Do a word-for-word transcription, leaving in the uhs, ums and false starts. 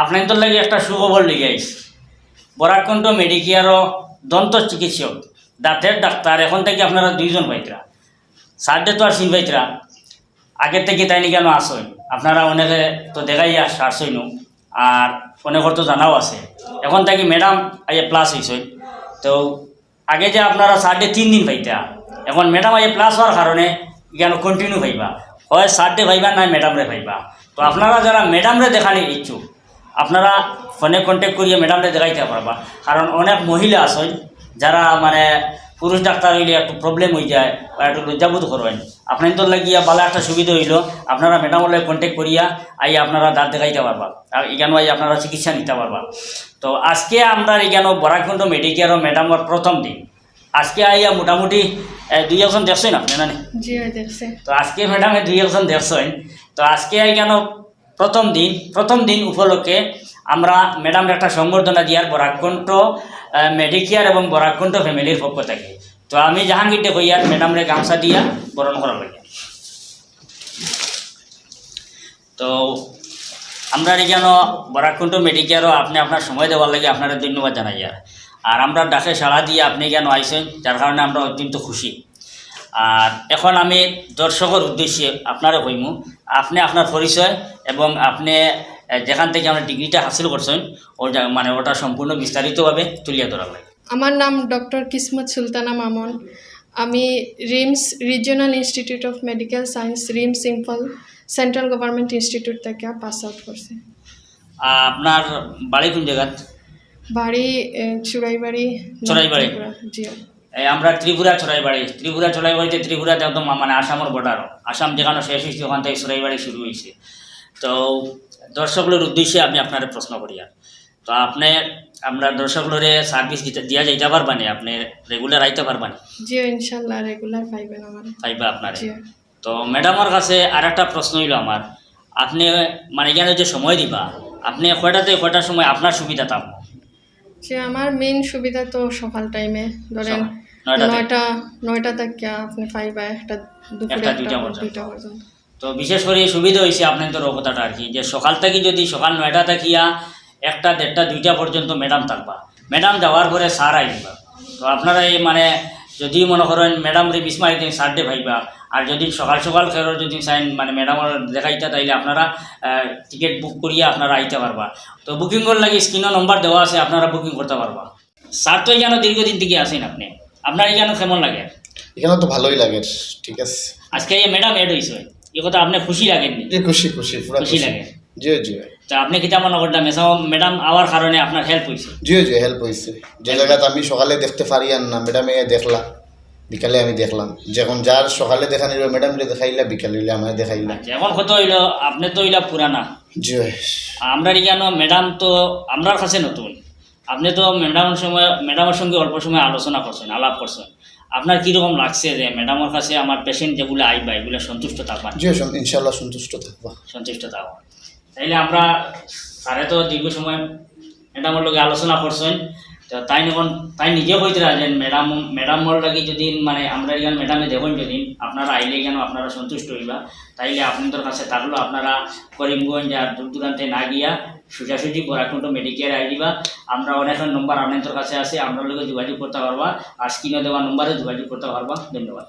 আপনাইন্তর লাগি একটা সুখবর লইয়া আইছি। বরাককণ্ঠ মেডিকেয়ারও দন্ত চিকিৎসক, দাঁতের ডাক্তার, এখন থাকি আপনারা দুইজন পাইতরা। স্যাররে তো আর চিন পাইতরা, আগে থাকি তাইন ইকানো আছইন। আপনারা অনেকে তো দেখাই আস-, আসছইনও, আর অনেকর তো জানাও আছে। এখন থাকি ম্যাডাম আইয়া প্লাস অইছইন। তো আগে যে আপনারা স্যাররে তিন দিন পাইতা, এখন ম্যাডাম আইয়া প্লাস অওয়ার কারণে ইকানো কন্টিনিউ পাইবা, হয় স্যাররে পাইবা, নায় ম্যাডামরে পাইবা। তো আপনারা যারা ম্যাডামরে দেখানির ইচ্ছুক, আপনারা ফোনে কন্ট্যাক্ট করিয়া ম্যাডামরে দেখাইতা পারবা। কারণ অনেক মহিলা আছইন যারা মানে পুরুষ ডাক্তার অইলে একটু প্রবলেম অইযায় বা একটু লজ্জাবোধ করইন। আপনাইন্তর লাগিয়া ভালা একটা সুবিধা অইলো, আপনারা ম্যাডামর লগে কন্ট্যাক্ট করিয়া আইয়া আপনারা দাঁত দেখাইতা পারবা, আর ইকানো আইয়া আপনারা চিকিৎসা নিতা পারবা। তো আজকে আমরার ইকানো বরাককণ্ঠ মেডিকেয়ারও ম্যাডামর প্রথম দিন। আজকে আইয়া মোটামুটি, এ, দুই একজন দেখছইন আপনে, না নি? জি, অয় দেখছি। তো আজকে ম্যাডামে দুই একজন দেখছইন। তো আজকে ইকানো প্রথম দিন, প্রথম দিন উপলক্ষে আমরা ম্যাডামরে একটা সংবর্ধনা দিয়ার বরাককণ্ঠ, আহ, মেডিকেয়ার এবং বরাককণ্ঠ ফ্যামিলির পক্ষ থাকি। তো আমি জাহাঙ্গীররে কইয়ার ম্যাডামরে গামছা দিয়া বরণ করার লাগি। তো আমরার ইকানো বরাককণ্ঠ মেডিকেয়ারও আপনে আপনার সময় দেওয়ার লাগি আপনারে ধন্যবাদ জানাইয়ার। আর আমরার ডাকে সাড়া দিয়া আপনে ইকানো আইছইন, যার কারণে আমরা অত্যন্ত খুশি। আর এখন আমি দর্শকর উদ্দেশ্যে আপনারে কইমু, আপনে আপনার পরিচয় এবং আপনে, এ, যেখান থাকি আপনার ডিগ্রিটা হাসিল করছইন, ওটা মানে ওটা সম্পূর্ণ বিস্তারিতভাবে তুলিয়া ধরার লাগি। আমার নাম ডক্টর কিসমত সুলতানা মামুন। আমি rims, Regional Institute of Medical Science, rims Imphal, central government institute থাকি পাস আউট করছি। আ, আপনার বাড়ি কোন জাগাত? বাড়ি, এ, চুরাইবাড়ি, নর্থ চুরাইবাড়ি। ত্রিপুরা। জি। এ, আমরা ত্রিপুরা চুরাইবাড়ি, ত্রিপুরা চুরাইবাড়িতে ত্রিপুরাতে একদম মা-, মানে আসামর বর্ডার। আসাম যেখানো শেষ অইছে, ওখান থাকি চুরাইবাড়ি শুরু অইছে। তো দর্শকর উদ্দেশ্যে আমি আপনারে প্রশ্ন করিয়ার। তো আপনে আমরা দর্শকরে সার্ভিস দিতে, দিয়া যাইতা পারবা নি? আপনে রেগুলার আইতা পারবা নি? জি, ইনশাআল্লাহ রেগুলার পাইবেন আমারে। পাইবা আপনারে। জি। তো ম্যাডামর কাছে আর একটা প্রশ্ন অইলো আমার, আপনে মানে ইকানো যে সময় দিবা, আপনে কয়টা থাকি কয়টার সময় আপনার সুবিধা থাকবো? জি, আমার মেইন সুবিধা তো সকাল টাইমে, ধরেন সকাল নয়টা থাকি। নয়টা, নয়টা থাকি আপনে পাইবা একটা, দুপুরে একটা, একটা, দুইটা পর্যন্ত। দুইটা পর্যন্ত। তো বিশেষ করি সুবিধা অইছে আপনাইন্তর কথাটা আর কি, যে সকাল থাকি যদি সকাল নয়টা থাকিয়া একটা, দেড়টা, দুইটা পর্যন্ত ম্যাডাম থাকবা, ম্যাডাম যাওয়ার পরে স্যার আইবা। তো আপনারা এই মানে যদি মনে করইন ম্যাডামরে মিস মারি দিন, স্যাররে পাইবা। আর যদি সকাল সকাল কেউর যদি চাইন মানে ম্যাডামর দেখাইতা, তাইলে আপনারা, আহ, টিকিট বুক করিয়া আপনারা আইতা পারবা। তো বুকিংর লাগি স্ক্রিনো নম্বর দেওয়া আছে, আপনারা বুকিং করতা পারবা। স্যার তো ইকানো দীর্ঘদিন থাকি আছইন আপনে, আপনার ইকানো কেমন লাগে? ইকানো তো ভালোই লাগে, ঠিক আছে। আজকে এই ম্যাডাম অ্যাড অইছে, ই কথা আপনে খুশি লাগেননি? জি, খুশি, খুশি, পুরা খুশি খুশি। লাগে। জি, জি। তো আপনে কিতা মনে করতা, মেসা-, ম্যাডাম আওয়ার কারণে আপনার হেল্প অইছে? জি, জি, হেল্প অইছে। যে জাগাত আমি সকালে দেখতে পারিয়ার না, ম্যাডামে দেখলা, বিকালে আমি দেখলাম। যখন যার সকালে দেখানির, ম্যাডামরে দেখাইলা, বিকালে অইলে আমারে দেখাইলা। আচ্ছা, এখন কথা অইলো, আপনে তো অইলা পুরানা। জি ভাই। আমরার ইকানো ম্যাডাম তো আমরার কাছে নতুন। আপনে তো ম্যাডামর সময়, ম্যাডামর সঙ্গে অল্প সময় আলোচনা করছইন, আলাপ করছইন, আপনার কিরকম লাগছে যে ম্যাডামর কাছে আমার পেশেন্ট যেগুলা আইবা, এগুলা সন্তুষ্ট থাকবা? জি, সন-, ইনশাআল্লাহ সন্তুষ্ট থাকবা। সন্তুষ্ট থাকবা। তাইলে আমরা, স্যারে তো দীর্ঘ সময় ম্যাডামর লগে আলোচনা করছইন, তো তাইন এখন, তাইন নিজে কইতরা যে ম্যাডাম, ম্যাডামর লাগি যদি মানে আমরা ইখান ম্যাডামে দেখইন যদি আপনারা আইলে ইখান আপনারা সন্তুষ্ট অইবা, তাইলে আপনাইন্তর কাছে থাকলো, আপনারা করিমগঞ্জ আর দূর দূরান্তে না গিয়া সোজাসুজি বরাককণ্ঠ মেডিকেয়ার আই দিবা। আমরা অনেক নম্বর আপনাইন্তর কাছে আছে, আমরার লগে যোগাযোগ করতা পারবা, আর স্ক্রিনো দেওয়া নম্বরে যোগাযোগ করতা পারবা। ধন্যবাদ।